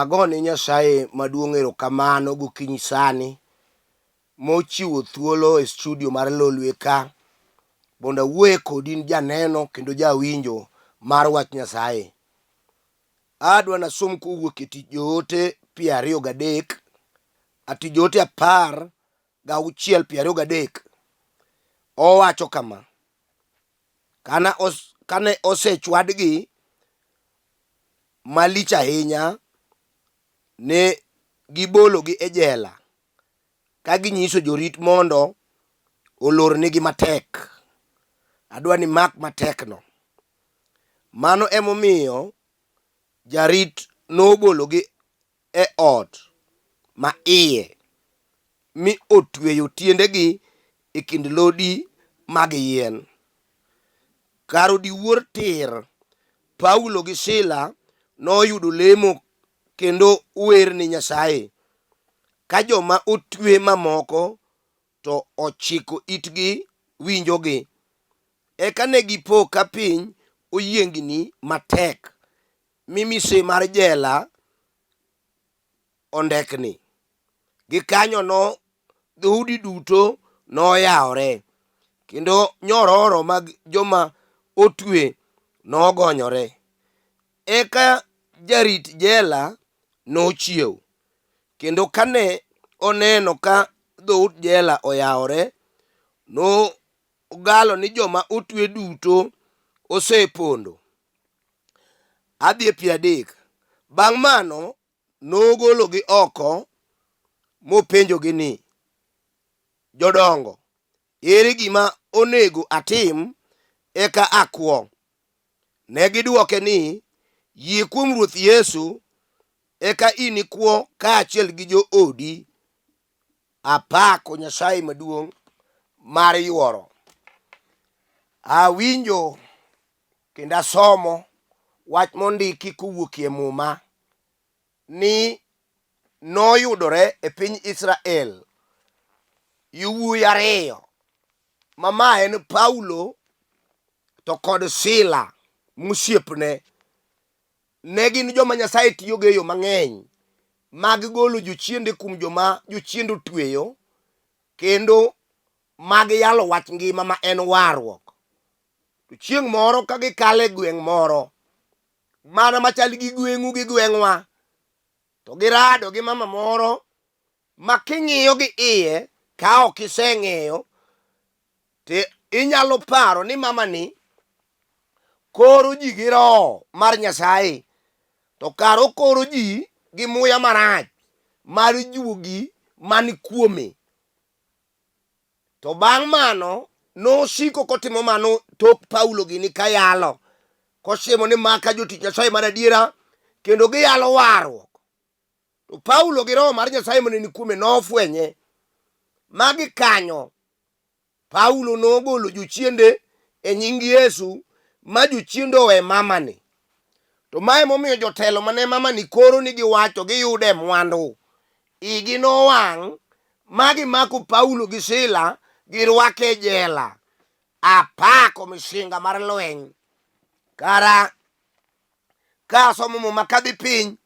Agone Nyasaye maduong' erokamano gokinyi sani mochiwo thuolo e studio mar Lolwe ka mondo awuoye kodi in janeno kendo jawinjo mar wach Nyasaye. Adwa nasom kowuok e Tich Joote 23, a Tich Joote 16 23. Owacho kama, Kana os, kane osechwadgi malich ahinya, ne gibologi e jela ka ginyiso jorit mondo olornigi matek. Adwa ni mak matekno. Mano emomiyo jarit nobologi e ot ma iye mi otweyo tiendegi e kind lodi mag yien. Kar odiwuor tir, Paulo gi Sila noyudo lemo kendo wer ni Nyasaye, ka joma otwe mamoko to ochiko itgi winjogi. Eka ne gipo ka piny oyiengni matek, mi mise mar jela ondekni. Gikanyono dhoudi duto noyawore, kendo nyororo mag joma otwe nogonyore. Eka jarit jela nochiew, kendo kane oneno ka dhout jela oyawore, nogalo ni joma otwe duto osepondo. Adhi e 30. Bang' mano nogologi oko mopenjogi ni, Jodongo, ere gima onego atim eka akwo? Ne gidwoke ni, Yie kuom Ruoth Yesu eka inikwo kaachiel gi joodi. Apako Nyasaye maduong' mar yuoro. Awinjo kendo asomo wach mondiki kowuokie Muma ni noyudore e piny Israel yowuoyi ariyo ma ma en Paulo to kod Sila mosiepne. Ne gin joma Nyasaye tiyogo e yo mang'eny mag golo jochiende kuom joma jochiende otweyo kendo mag yalo wach ngima ma en warruok. To chieng' moro ka gikalo e gweng' moro mana machal gi gweng'u gi gweng'wa, to girado gi mama moro ma king'iyo gi iye ka ok iseng'iyo to inyalo paro ni mamani koro ji gi roho mar Nyasaye to kar okoro ji gi muya marach mar juogi man kuome. To bang' mano nosiko kotimo mano tok Paulo gini kayalo kosiemo ni maka jotich Nyasaye mar adiera kendo giyalo warruok. To Paulo gi roho mar Nyasaye mane ni kuome nofwenye ma gikanyo Paulo nogolo jochiende e nying Yesu ma jochiende owe mamani. To mae momiyo jotelo mane mamani koro ni giwacho giyude mwandu. Igi nowang' ma gimako Paulo gi Sila girwake e jela. Apako misinga mar lweny. Kara ka asomo muma kadhi piny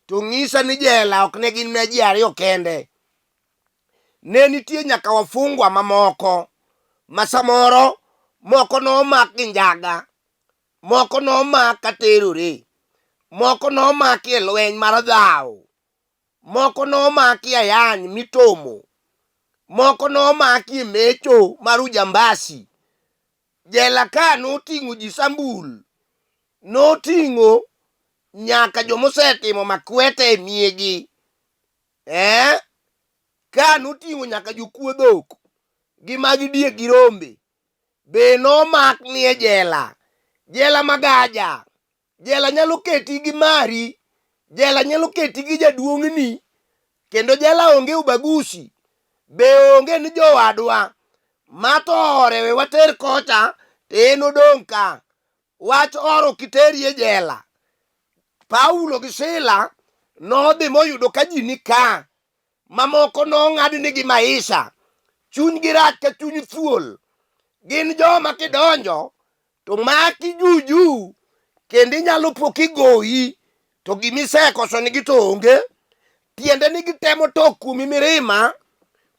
to ng'isa ni jela ok ne gin mana ji ariyo kende. Ne nitie nyaka wafungwa mamoko ma samoro moko nomak gi njaga, moko nomak ka terore, moko nomaki e lweny mar dhaw, moko nomaki ayany mitomo, moko nomaki e mecho mar ujambasi. Jela ka noting'o ji sambul, noting'o nyaka joma osetimo makwete e miegi. Eh? Ka noting'o nyaka jokuo dhok gi mag diek gi rombe be nomak ni e jela. Jela magaja. Jela nyalo keti gi mari. Jela nyalo keti gi jaduong'ni. Kendo jela onge ubagusi. Be onge ni jowadwa ma to ore we water kocha to en odong' ka. Wach oro kiteri e jela. Paulo gi Sila nodhi moyudo ka ji ni ka, mamoko nong'adnigi maisha. Chunygi rach ka chuny thuol. Gin joma kidonjo to maki juju kendo inyalo po kigoyi. To gima isekoso nigi to onge. Tiende ni gitemo to kuomi mirima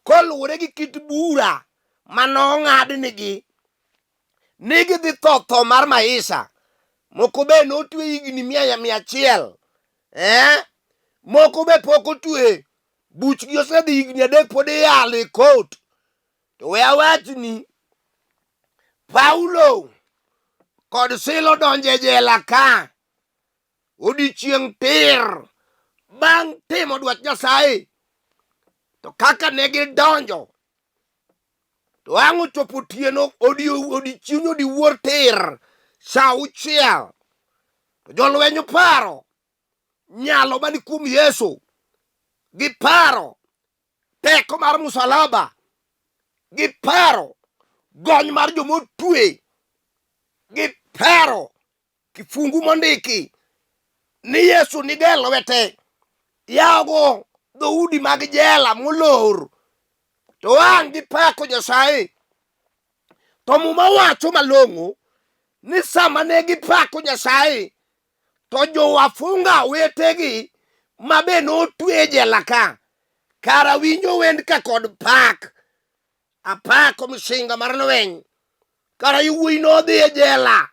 koluwore gi kit bura ma nong'adnigi ni gidhi tho tho mar maisha. Moko be notwe higni 100. Eh? Moko be pok otwe. Buchgi osedhi higni 3 pod iyalo e kot. To we awachni, Paulo kod Sila odonjo e jela ka odiechieng' tir bang' timo dwach Nyasaye. To kaka ne gidonjo, to ang' ochopo otieno odiechieng' odiwuor tir sa 6, to jolweny oparo nyalo mani kuom Yesu, giparo teko mar musalaba, giparo gony mar joma otwe, giparo kifungu mondiki ni Yesu nigo e lwete yawogo dhoudi mag jela molor, to ang' gipako Nyasaye. To Muma wacho malong'o ni sama ne gipako Nyasaye to jowafunga wetegi ma be notwe e jela ka kara winjo wend ka kod pak apako misinga mar lweny kara yawuoyi nodhi e jela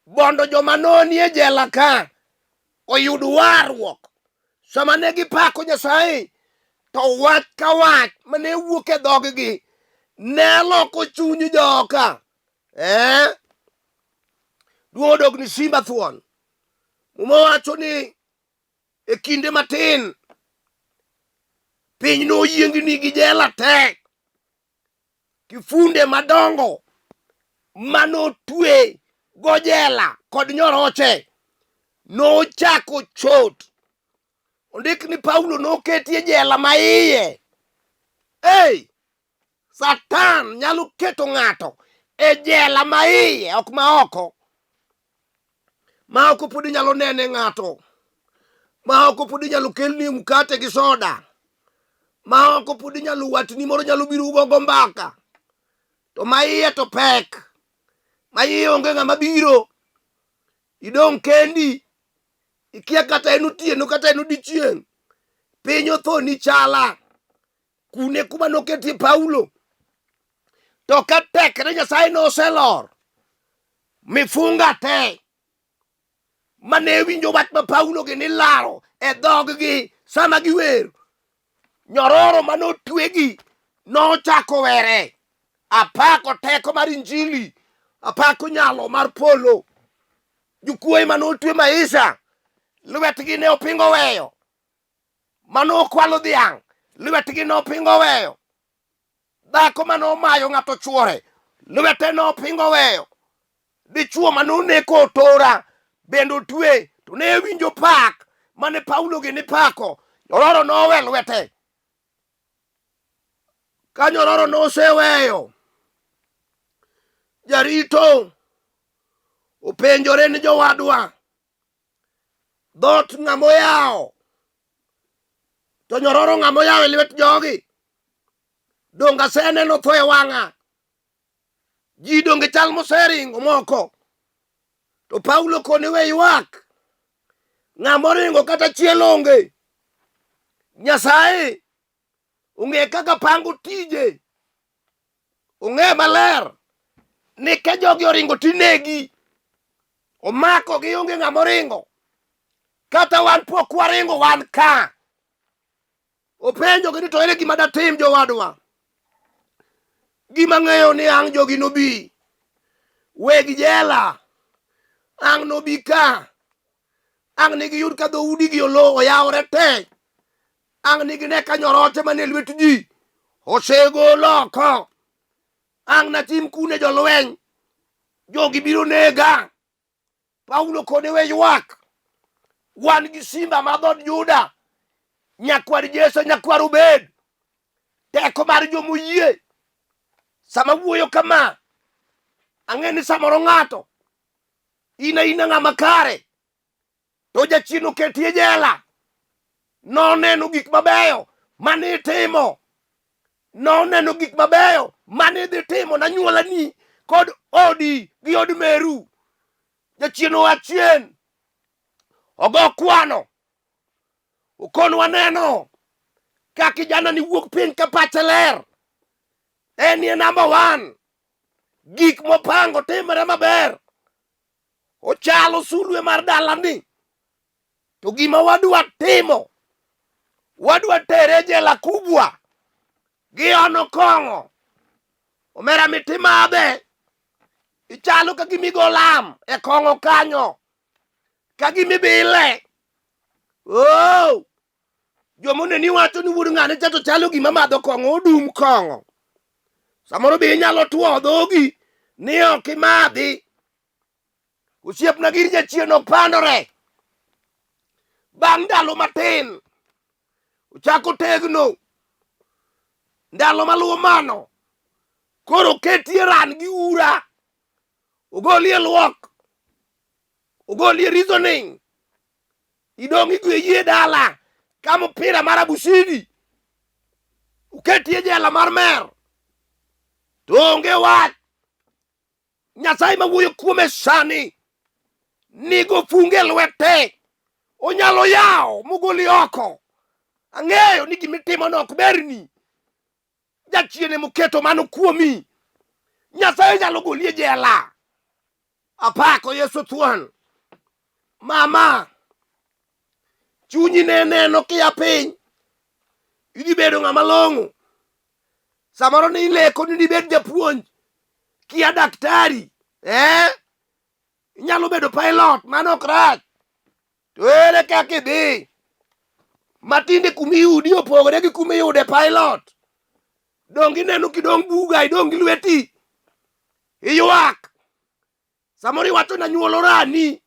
mondo joma nonie jela ka oyud warruok. Sama ne gipako Nyasaye to wach ka wach mane wuok e dhoggi ne loko chuny joka. Eh? Duong' odog ni simba thuon. Muma wacho ni e kinde matin piny noyiengni gi jela tek. Kifunde madongo manotwe go jela kod nyoroche nochako chot. Ondik ni Paulo noketi e jela ma iye. Ei, Satan nyalo keto ng'ato e jela ma iye, ok ma oko. Ma oko pod inyalo nene ng'ato. Ma oko pod inyalo kelni mkate gi soda. Ma oko pod inyalo watni moro nyalo biro ugogo mbaka. To ma iye to pek. Ma iye onge ng'ama biro. Idong' kendi. Ikia kata en otieno kata en odiechieng'. Piny othoni chala. Kune kuma noketie Paulo. To ka tekre Nyasaye noselor, mifunga te mane winjo wach ma Paulo gi nilaro e dhoggi sama giwer, nyororo mane otwegi nochako were. Apako teko mar Injili, apako nyalo mar polo. Jokuoye mane otwe maisha, lwetgi ne opingo weyo. Mane okwalo dhiang', lwetgi nopingo weyo. Dhako mane omayo ng'ato chuore, lwete nopingo weyo. Dichuo mane oneko otora bende otwe, to ne winjo pak mane Paulo gi nipako, nyororo nowe lwete. Ka nyororo noseweyo, jarito openjore ni jowadwa, Dhoot ng'ama oyawo to nyororo ng'ama oyawo e lwet jogi. Donge aseneno tho e wang'a? Ji donge chal moseringo moko. To Paulo kone we ywak. Ng'ama oringo kata achiel onge. Nyasaye ong'e kaka pango tije. Ong'e maler ni ka jogi oringo tinegi. Omako gi onge ng'ama oringo. Kata wan pok waringo wan ka. Openjogi ni to ere gima datim jowadwa? Gima ng'eyo ni ang' jogi nobi. Weg jela ang' nobi ka. Ang' ni giyud ka dhoudigi olo oyawore te. Ang' ni gine ka nyoroche manie lwet ji osegol oko. Ang' natim kune jolweny. Jogi biro nega. Paulo kone we ywak. Wan gi simba ma dhood Juda, nyakwar Jesse, nyakwar Obed. Teko mar jomoyie. Sama wuoyo kama, ang'e ni samoro ng'ato in aina ng'ama kare to jachien oketi e jela. Noneno gik mabeyo mane itimo, noneno gik mabeyo mane idhi timo nanyuolani kod odi gi od meru. Jachien oa chien. Ogo kwano. Okon waneno ka kijana ni wuok piny ka pache ler. Enie number one. Gik mopango timore maber. Ochalo sulwe mar dalani. To gima wadwa timo, wadwa tere jela kubwa gi ono kong'o. Omera mitimadhe, ichalo ka gima igo lam e kong'o kanyo, ka gima ibile. Oh! Joma oneni wacho ni wuod ng'ane cha to chalo gima madho kong'o, odum kong'o. Samoro be inyalo two dhogi ni ok imadhi. Osiepna gir jachien ok pandore. Bang' ndalo matin, ochako tegno. Ndalo maluwo mano, koro oketie ran gi ura, ogolie luok, ogolie reasoning, idong' igwe yie dala ka mupira mar abusidi, oketie jela mar mer, to onge wach. Nyasaye ma wuoyo kuome sani nigo funge e lwete, onyalo yawo mogoli oko. Ang'eyo ni gimitimono ok berni, jachien emoketo mano kuomi. Nyasaye nyalo goli e jela. Apako Yesu thuon. Mama, chunyi ne neno kia piny, idhi bedo ng'ama long'o. Samoro ni ileko ni dibed japuonj, kia daktari, eh? Inyalo bedo pilot, mano ok rach. To ere kaka idhi? Matinde kuma iyudi opogore gi kuma iyude pilot. Donge ineno kidong' buga, idong' gi lweti. Iywak. Samoro iwacho ni anyuola orani.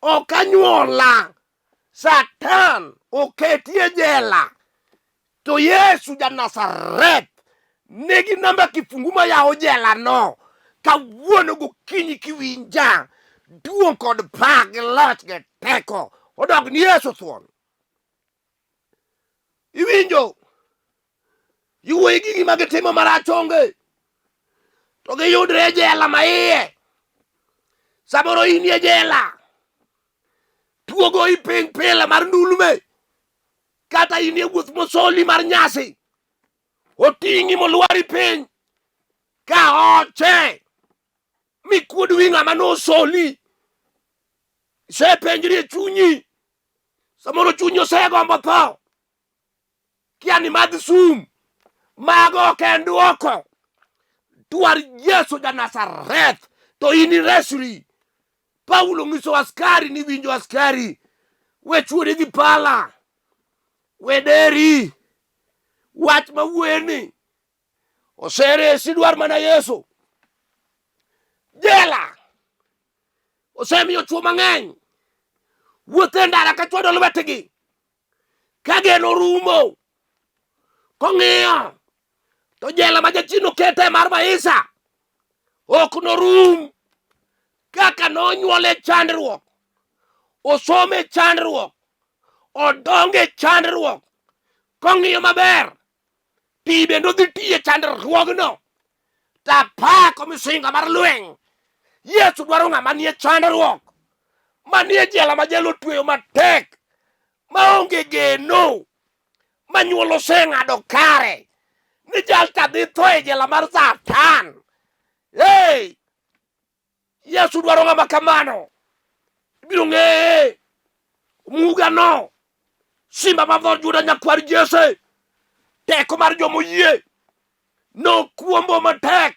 Ok anyuola. Satan oketi e jela. To Yesu ja Nazareth nigi namba kifungu ma yawo jela no. Kawuono gokinyi kiwinja, duong' kod pak gi loch gi teko odog ni Yesu thuon. Iwinjo? Iwuoyi gi gima gitimo marach onge. To giyudre e jela ma iye. Samoro in e jela. Tuo goyi piny pile mar ndulme. Kata in e wuoth mosoli mar nyasi. Oting'i molwari piny. Ka oche. Mikuod wi ng'ama nosoli. Isepenjri e chunyi. Samoro chunyi osegombo tho. Kia ni madh sum. Mago ok en dwoko. Dwar Yesu ja Nazareth to in iresri. Paulo nyiso askari ni winjo askari. We chwori gi pala. We deri. Wach ma wuoyeni oseresi dwar mana Yesu. Jela osemiyo chwo mang'eny wuotho e ndara ka chwado lwetgi ka geno rumo kong'iyo to jela ma jachien okete mar maisha ok norum kaka nonyuole chandruok osome chandruok odonge chandruok kong'iyo maber pi bende odhi tiye chandruogno tapako misinga mar lweny yesu dwaro ng'ama nie chandruok manie jela ma jela otweyo matek maonge geno ma nyuol oseng'ado kare ni jal cha dhi tho e jela mar satan hey! Yesu dwaro ng'ama kamano. Ibiro ng'eye mugano simba mar dhood Juda nyakwar Jesse, teko mar joma oyie nokwombo matek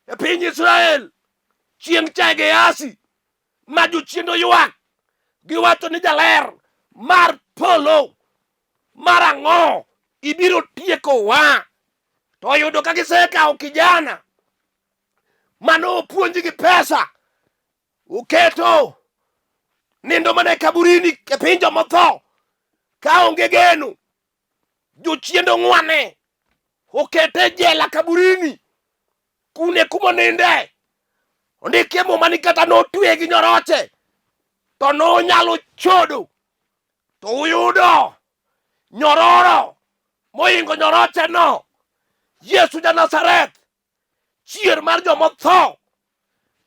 e piny Israel chieng' cha Gehazi ma jochiende oywak giwacho ni jaler mar polo mar ang'o ibiro tiekowa to oyudo ka gisekawo kijana mano opuonji gi pesa uketo nindo mana e kaburini e piny jomotho ka onge geno jochiende ong'wane okete e jela kaburini kune kumoninde ondikie muma ni kata notwe gi nyoroche to nonyalo chodo to uyudo nyororo mohingo nyoroche no Yesu ja Nazareth chier mar joma otho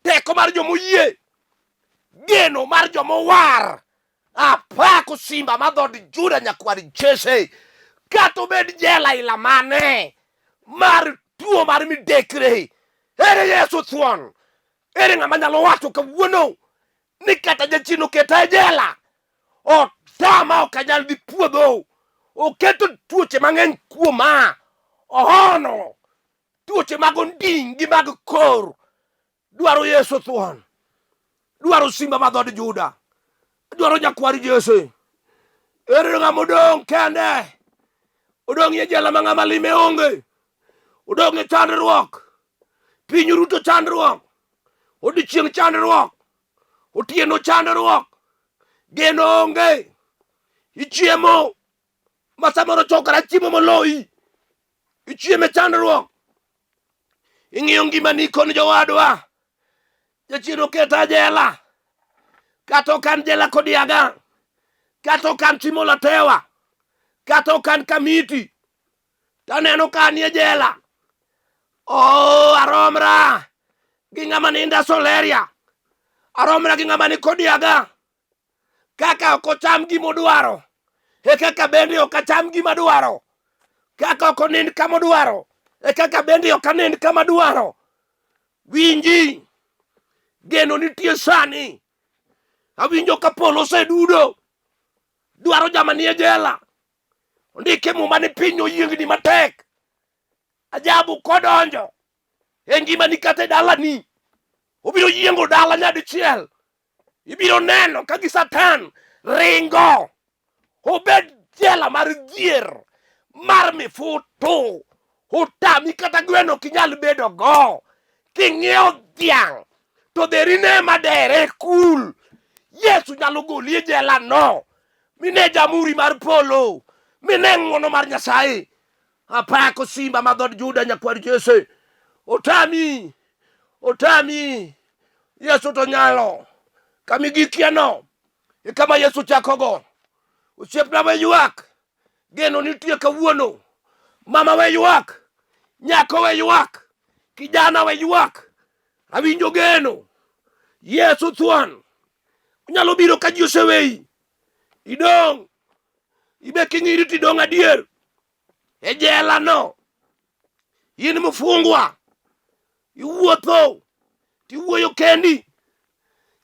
teko mar joma oyie geno mar joma owar Apako simba ma dhood Juda nyakwar Jesse. Kata obed jela ila mane mar tuo mar midekre. Ere Yesu thuon. Ere ng'ama nyalo wacho kawuono ni kata jachien oketa e jela otama ok anyal dhi puodho oketo tuoche mang'eny kuoma ohono tuoche mag onding' gi mag kor dwaro Yesu thuon dwaro simba ma dhood Juda dwaro nyakwar Jesse ere ng'ama odong' kende odong' e jela ma ng'ama lime onge odong' e chandruok piny oruto chandruok odiechieng' chandruok otieno chandruok geno onge ichiemo ma samoro chokra chiemo moloyi ichiemo e chandruok ing'iyo ngimani koni jowadwa jachien oketa jela kata ok an jela kodiaga kata ok an Timo Latewa kata ok an Kamiti taneno ka anie jela oh aromra gi ng'ama ninda Soleria aromra gi ng'ama ni Kodiaga kaka ok ocham gima odwaro e kaka bende ok acham gima dwaro kaka ok onind kama odwaro e kaka bende ok anind kama dwaro winji geno nitie sani awinjo ka polo osedudo dwaro jama nie jela ondike muma ni piny oyiengni matek ajabu kodonjo e ngimani kata e dalani obiro yiengo dala nyadichiel ibiro neno ka gi satan ringo obed jela mar dhier mar mifutu otami kata gweno ok inyal bedo go king'iewo dhiang' to dherine madere kul yesu nyalo goli e jela no mine jamuri mar polo mine ng'wono mar nyasaye apako simba ma dhood juda nyakwar jesse otami otami yesu to nyalo kama igikieno e kama yesu chakogo osiepna we ywak geno nitie kawuono mama we ywak nyako we ywak kijana we ywak awinjo geno yesu thuon onyalo biro ka ji oseweyi idong' ibe king'iri tidong' adier e jela no in mfungwa iwuotho tiwuoyo kendi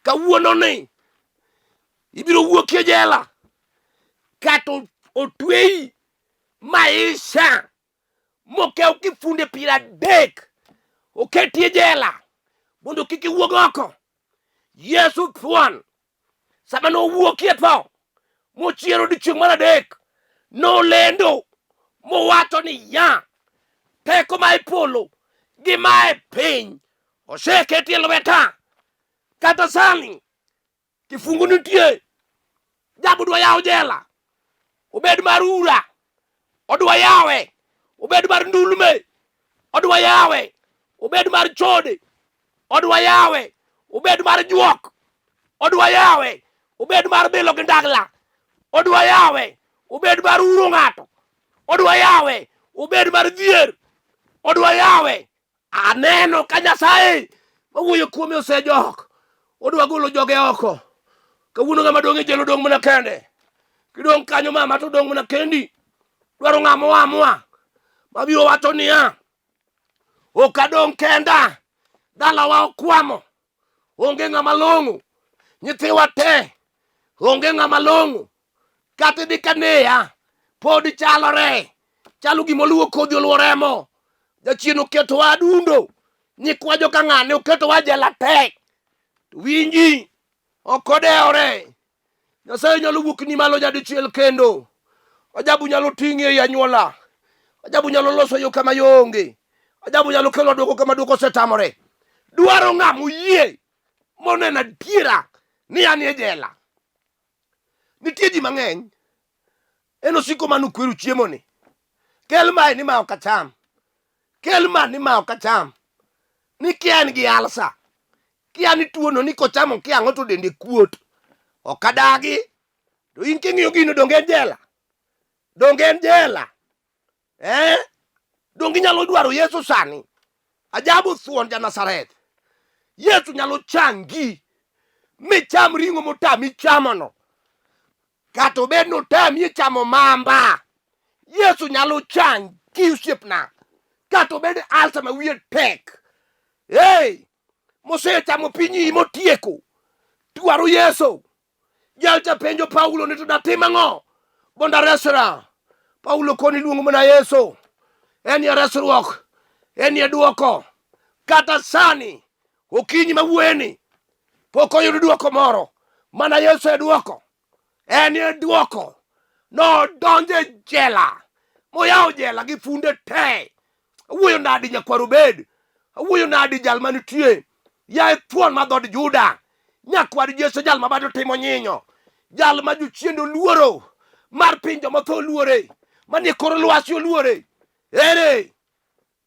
kawuono ni ibiro wuok e jela kata otweyi maisha mokew kifunde 30 oketi e jela mondo kik iwuog oko Yesu thuon sama nowuokie tho mochiero odiechieng' mar adek nolendo mowacho ni ya teko ma e polo gi ma e piny oseketi e lweta kata sani kifungu nitie jabu dwa yawo jela obed mar ura odwa yawe obed mar ndulme odwa yawe obed mar chode odwa yawe obed mar juok odwa yawe obed mar bilo gi ndagla odwa yawe obed mar uro ng'ato odwa yawe obed mar dhier odwa yawe Aneno ka Nyasaye mawuoyo kuome osejok. Odwa golo joge oko. Kawuono ng'ama dong' e jela odong' mana kende. Kidong' kanyo mama to odong' mana kendi. Dwaro ng'ama oa moa. Mabiro wacho niya, ok adong' kenda. Dalawa okwamo. Onge ng'ama long'o. Nyithiwa te. Onge ng'ama long'o. Kata idhi kaneya. Pod chalore. Chalo gima oluwo kodhi oluwo remo. Jachien oketowa adundo. Nyikwa joka ng'ane oketowa jela te. To winji. Ok odewore. Nyasaye nyalo wuok ni malo nyadichiel kendo. Ajabu nyalo ting'i ei anyuola. Ajabu nyalo loso yo kama yo onge. Ajabu nyalo kelo dwoko kama dwoko osetamore. Dwaro ng'ama oyie moneno adiera ni an e jela. Nitie ji mang'eny en osiko mano kweru chiemo ni. Kel mae ni ma ok acham. Kel ma ni ma ok acham. Ni kia en gi alsa. Kia ni tuono ni kochamo kia ang'o to dende kuot. Ok adagi. To in king'iyo gino donge en jela? Donge en jela? Eh? Donge inyalo dwaro Yesu sani? Ajabu thuon ja Nazareth. Yesu nyalo changi micham ring'o motami chamono. Kata obed ni otamie chamo mamba, Yesu nyalo changi osiepna. Kata obed alsa ma wiye tek. Hey, mosechamo pinyi motieko. Dwaro Yesu. Jal cha penjo Paulo ni to datim ang'o mondo aresra? Paulo koni luongo mana Yesu. En e resruok, en e duoko. Kata sani okinyi mawuoyeni pok oyud duoko moro, mana Yesu e duoko. En e duoko. Nodonjo e jela moyawo jela gi funde te. Awuoyo nadi nyakwar Obed? Awuoyo nadi jal manitie? Yaye thuon ma dhood Juda, nyakwar Jesse jal ma bado timo nyinyo, jal ma jochiende oluoro, mar piny joma otho oluore, manie kor lwasi oluore. Ere?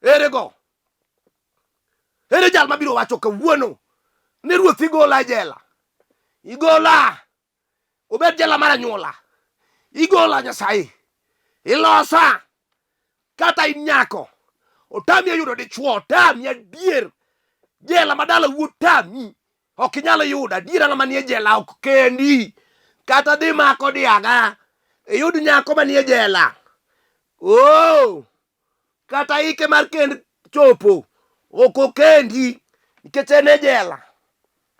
Ere go? Ere jal mabiro wacho kawuono ni ruoth igola e jela? Igola obed jela mar anyuola. Igola Nyasaye. Ilosa kata in nyako. Otami yudo dichwo, otami adier. Jela ma dala wuo tami. Ok inyal yudo adiera ng'ama nie jela ok kendi. Kata dhi mako diaga. Iyud nyako manie jela. Oh! Kata ike mar kend chopo ok okendi nikech en e jela.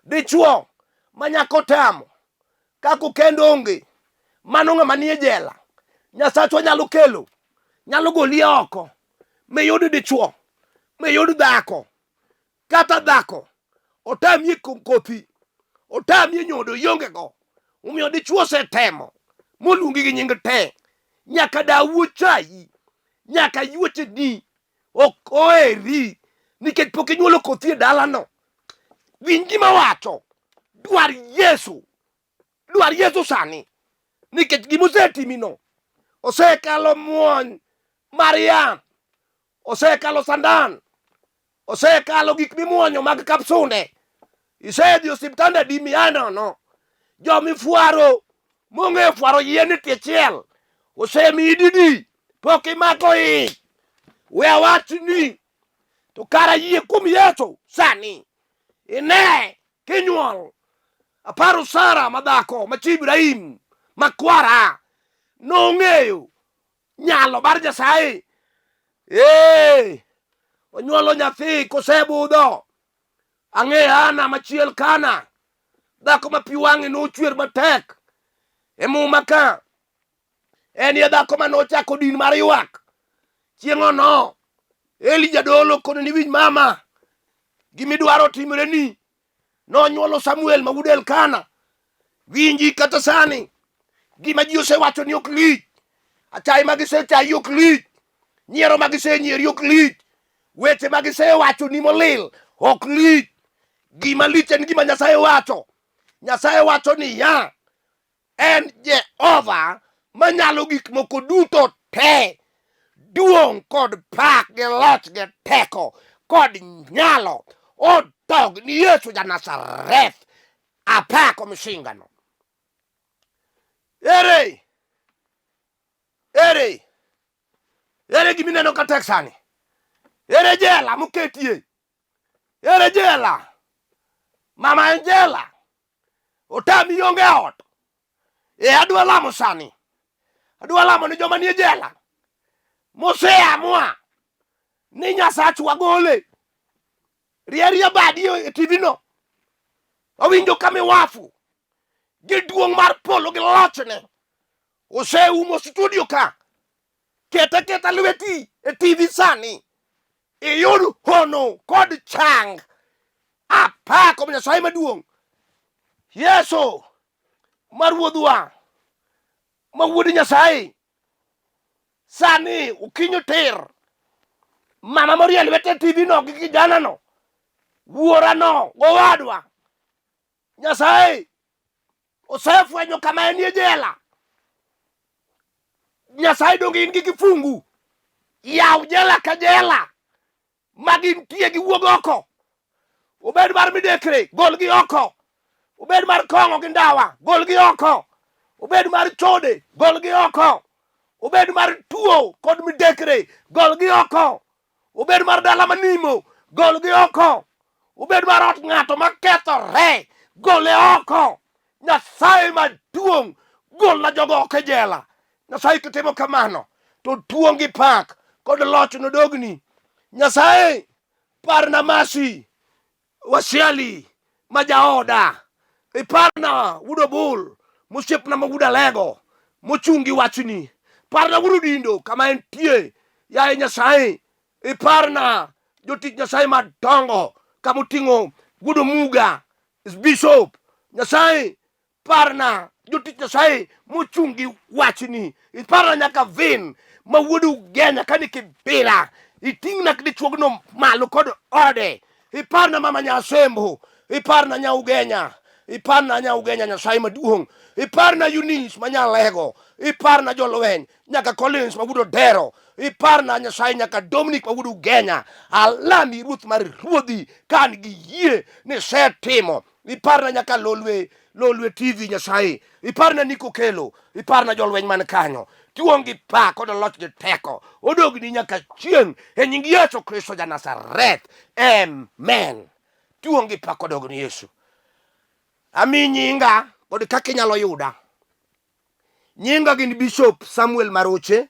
Dichwo ma nyako tamo kaka okend onge, mano ng'ama nie jela. Nyasachwa nyalo kelo, nyalo goli oko miyud dichwo, miyud dhako. Kata dhako otamie kothi, otamie nyodo ionge go. Omiyo dichwo osetemo moluongi gi nying te, nyaka dawu ochayi, nyaka yuocheni ok oheri nikech pok inyuolo kothi e dalano. Winj gima wacho, dwar Yesu, dwar Yesu sani nikech gima osetimino osekalo muony mar yath, osekalo sandan, osekalo gik mimuonyo mag kapsunde. Isedhi osiptande adi miya nono? Jomifwaro mong'eyo fwaro yien e tie chiel osemiyi didi pok imako ich. We awachni to kara yie kuom Yesu sani ine kinyuol. Aparo Sara madhako ma chi Ibrahim makwara nong'eyo nyalo mar Nyasaye. Ee, onyuolo nyathi kosebudho. Ang'eyo Ana machiel Kana, dhako ma pi wang'e nochwer matek e muma ka. En ye dhako ma nochako din mar ywak. Chieng'ono, Eli jadolo kone ni winj mama, gimidwaro timreni. Nonyuolo Samuel ma wuod Elkana. Winji kata sani, gima ji osewacho ni ok lich, achaye ma gisechayi ok lich, nyiero ma gisenyieri ok lich, weche ma gisewacho ni molil ok lich. Gima lich en gima Nyasaye wacho. Nyasaye wacho niya, En Jehova manyalo gik moko duto te. Duong' kod pak gi loch gi teko kod nyalo odog ni Yesu ja Nazareth. Apako misingano. Ere? Ere? Ere gimineno ka tek sani? Ere jela moketie? Ere jela? Mama en jela. Otami onge ot. E adwa lamo sani. Adwa lamo ni joma nie jela. Moseamua ni Nyasachwa gole. Rierie badi e TV no. Awinjo ka miwafu gi duong' mar polo gi lochne oseumo studio ka. Keta keta lweti e TV sani. Iyud hono kod chang. Apako Nyasaye maduong'. Yesu ma ruodhwa ma wuod Nyasaye sani okinyo tir mama morie lwete TV no gi kijana no wuora no gowadwa Nyasaye osefwenyo kama enie jela. Nyasaye donge in gi kifungu yaw jela ka jela ma gintie giwuog oko obed mar midekre golgi oko obed mar kong'o gi ndawa golgi oko obed mar chode golgi oko obed mar tuo kod midekre golgi oko obed mar dala manimo golgi oko obed mar ot ng'ato makethore gole oko nyasaye maduong' Golna jogo oko e jela. Nyasaye kitimo kamano to tuong' gi pak kod loch nodogni. Nyasaye parna masi Wasiali ma jaoda. Iparna wuod Obul mosiepna ma wuod Alego mochung' gi wachni. Parna wuod Odindo kama entie. Yaye Nyasaye, iparna jotich Nyasaye madongo kama oting'o wuod Omuga, Bishop. Nyasaye Parna jotich Nyasaye mochung' gi wachni. Iparna nyaka Vin ma wuod Ugenya kani Kibira. Iting'na dichuogno malo kod ode. Iparna mama Nyasembo. Iparna nya Ugenya. Iparna nya Ugenya Nyasaye maduong'. Iparna Eunice ma Nyalego. Iparna jolweny nyaka Collins ma wuod Odero. Iparna Nyasaye nyaka Dominic ma wuod Ugenya. Alami Ruoth mar ruodhi ka an gi yie ni isetimo Iparna nyaka Lolwe, Lolwe TV Nyasaye. Iparna Niko Kelo, iparna jolweny man kanyo. Tuong' gi pak kod loch gi teko. Odogni nyaka chieng' e nying Yesu Kristo ja Nazareth. Amen. Tuong' gi pak odogni Yesu. Ami nyinga kod kaka inyalo yuda. Nyinga gin Bishop Samuel Maroche.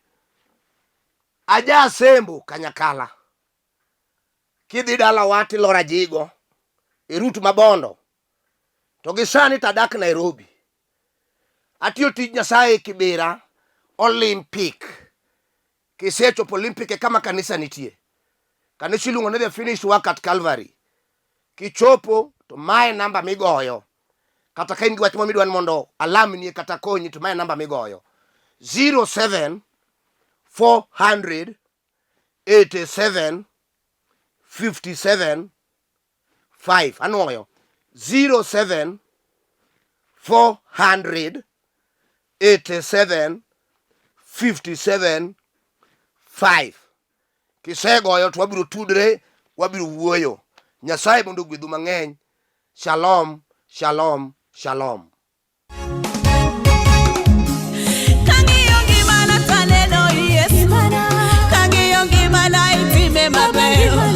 Aja Sembo Kanyakala. Kidhi dalawa tiloro ajigo e rut mabondo to gi sani to adak Nairobi. Atiyo tij Nyasaye Kibera Olympic. Kisechopo Olympic e kama kanisa nitie. Kanisa iluongo ni The Finished Work at Calvary. Kichopo to mae namba migoyo. Kata ka in gi wach moro midwa ni mondo alamnie kata konyi to mae namba migoyo. 07 400 87 57 5 anwoyo 07 400 87 57 5 kisegoyo to wabiro tudre wabiro wuoyo nyasaye mondo ogwedhu mang'eny shalom shalom shalom Kang'iyo ngimana taneno Yesu. Kang'iyo ngimana itime maber.